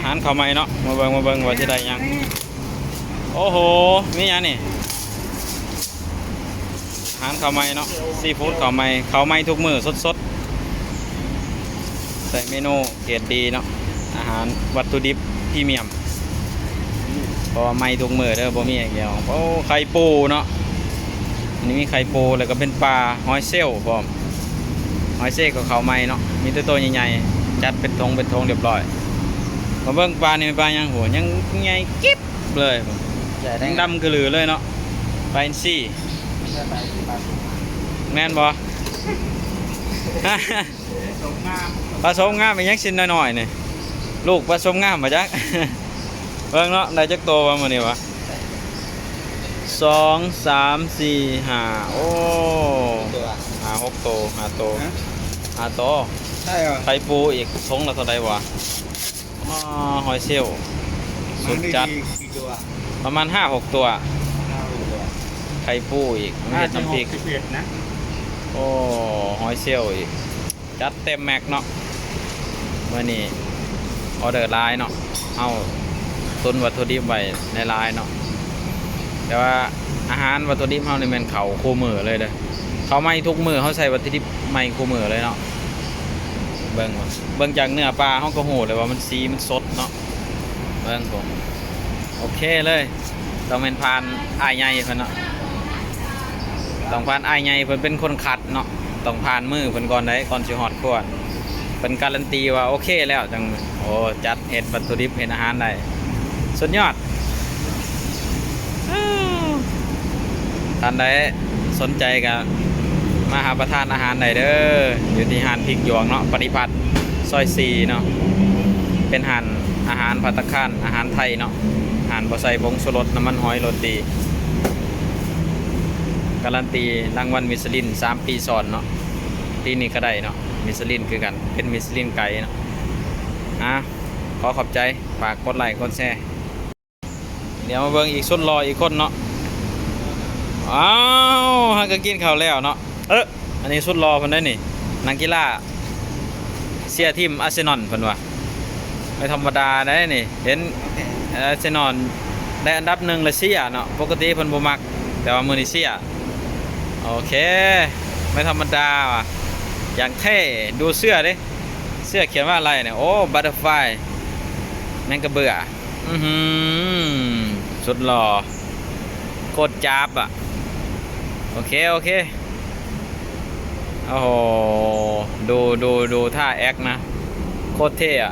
ອາຫານເຂົ້າໃໝ່ເນາະ ມາເບິ່ງ ມາເບິ່ງວ່າຊິໄດ້ຫຍັງ. ໂອ້ໂຫ ມີຫຍັງນີ້? ອາຫານເຂົ້າໃໝ່ເນາະ ຊີຟູດເຂົ້າໃໝ່ ເຂົ້າໃໝ່ທຸກມື້ສົດໆ ໃສ່ເມນູເກຣດດີເນາະ ອາຫານວັດຖຸດິບພຣີມຽມ ເພາະວ່າໃໝ່ທຸກມື້ເດີ ບໍ່ມີຢ່າງດຽວ. ໂອ້ ໄຂ່ປູເນາະ ອັນນີ້ມີໄຂ່ປູ ແລ້ວກໍເປັນປາ ຫອຍເຊວພ້ອມ ຫອຍເຊວກໍເຂົ້າໃໝ່ເນາະ ມີແຕ່ໂຕໃຫຍ່ໆ ຈັດເປັນຖົງເປັນຖົງຮຽບຮ້ອຍ. ມາເບິ່ງປານີ້ເປັນປາຫຍັງ ໂຫ ຍັງໃຫຍ່ກິບເລີຍ ຍັງດຳກະລືເລີຍເນາະ ປາອິນຊີ ແມ່ນບໍ່? ປາສົມງາມອີ່ຫຍັງຊິນນ້ອຍໆນີ້ ລູກປາສົມງາມບໍ່ຈັກ. ເບິ່ງເນາະ ໄດ້ຈັກໂຕວະມື້ນີ້ວະ? ສອງ ສາມ ສີ່ ຫ້າ ໂອ້ ຫ້າ ຫົກໂຕ ຫ້າໂຕ ຫ້າໂຕ. ໄຂ່ປູອີກ ຖົງລະເທົ່າໃດວະ? ອາ ຫອຍເຊວ ສຸດຈັດ ປະມານຫ້າຫົກຕົວ ໄຂ່ປູອີກ ມາເຮັດນ້ຳພລິກ. ໂອ້ ຫອຍເຊວອີກ ຈັດເຕັມແມັກເນາະ. ມື້ນີ້ອໍເດີຫຼາຍເນາະ ເຮົາຕຸນວັດຖຸດິບໄວ້ຫຼາຍໆເນາະ ແຕ່ວ່າອາຫານວັດຖຸດິບເຮົານີ້ແມ່ນເຂົ້າຄູ່ມື້ເລີຍເດີ ເຂົ້າໃໝ່ທຸກມື້ ເຮົາໃຊ້ວັດຖຸດິບໃໝ່ຄູ່ມື້ເລີຍເນາະ. ເບິ່ງ ເບິ່ງຈາກເນື້ອປາເຮົາກໍຮູ້ເລີຍວ່າມັນສີມັນສົດເນາະ. ເບິ່ງ ໂອເຄເລີຍ ຕ້ອງແມ່ນຜ່ານອ້າຍໃຫຍ່ເພິ່ນເນາະ ຕ້ອງຜ່ານອ້າຍໃຫຍ່ເພິ່ນເປັນຄົນຄັດເນາະ ຕ້ອງຜ່ານມືເພິ່ນກ່ອນໃດ ກ່ອນຊິຮອດຄົວ ເພິ່ນກາລັນຕີວ່າໂອເຄແລ້ວ ຈັ່ງ ໂອ້ ຈັດເຮັດວັດຖຸດິບເຮັດອາຫານໄດ້ ສຸດຍອດ. ທ່ານໃດສົນໃຈກໍມາຮັບປະທານອາຫານໄດ້ເດີ ຢູ່ທີ່ຮ້ານພິກຢວງເນາະ ປະຕິພັດ ຊອຍສີ່ເນາະ ເປັນຮ້ານອາຫານພັດຕາຄານ ອາຫານໄທເນາະ ຮ້ານບໍ່ໃສ່ຜົງຊູລົດ ນ້ຳມັນຫອຍ ໂຣຕີ ກາລັນຕີລາງວັນມິຊະລິນສາມປີຊ້ອນເນາະ ປີນີ້ກໍໄດ້ເນາະ ມິຊະລິນຄືກັນ ເປັນມິຊະລິນໄກເນາະ. ອາ ຂໍຂອບໃຈ ຝາກກົດໄລກົດແຊ. ດຽວມາເບິ່ງອີກສຸດຫຼໍ່ອີກຄົນເນາະ. ອ້າວ ຫາກະກິນເຂົ້າແລ້ວເນາະ. ເອີ ອັນນີ້ສຸດຫຼໍ່ເພິ່ນໄດ໋ນີ້ ນັກກິລາເຊຍທີມອາເຊນອນເພິ່ນວ່າ ບໍ່ທຳມະດາໄດ໋ນີ້ ເຫັນອາເຊນອນໄດ້ອັນດັບໜຶ່ງແລ້ວເຊຍເນາະ ປົກກະຕິເພິ່ນບໍ່ມັກ ແຕ່ວ່າມື້ນີ້ເຊຍ. ໂອເຄ ບໍ່ທຳມະດາວ່າ ຢ່າງເທ່ ດູເສື້ອເດ້ ເສື້ອຂຽນວ່າອະໄລນີ້ ໂອ້ ບັດເຕີຟາຍ ແມງກະເບືອ. ອືຫື ສຸດຫຼໍ່ ໂຄດຈາບອະ. ໂອເຄ ໂອເຄ ໂອ້ໂຫ ດູ ດູ ດູທ່າແອັກນະ ໂຄດເທ່ອະ.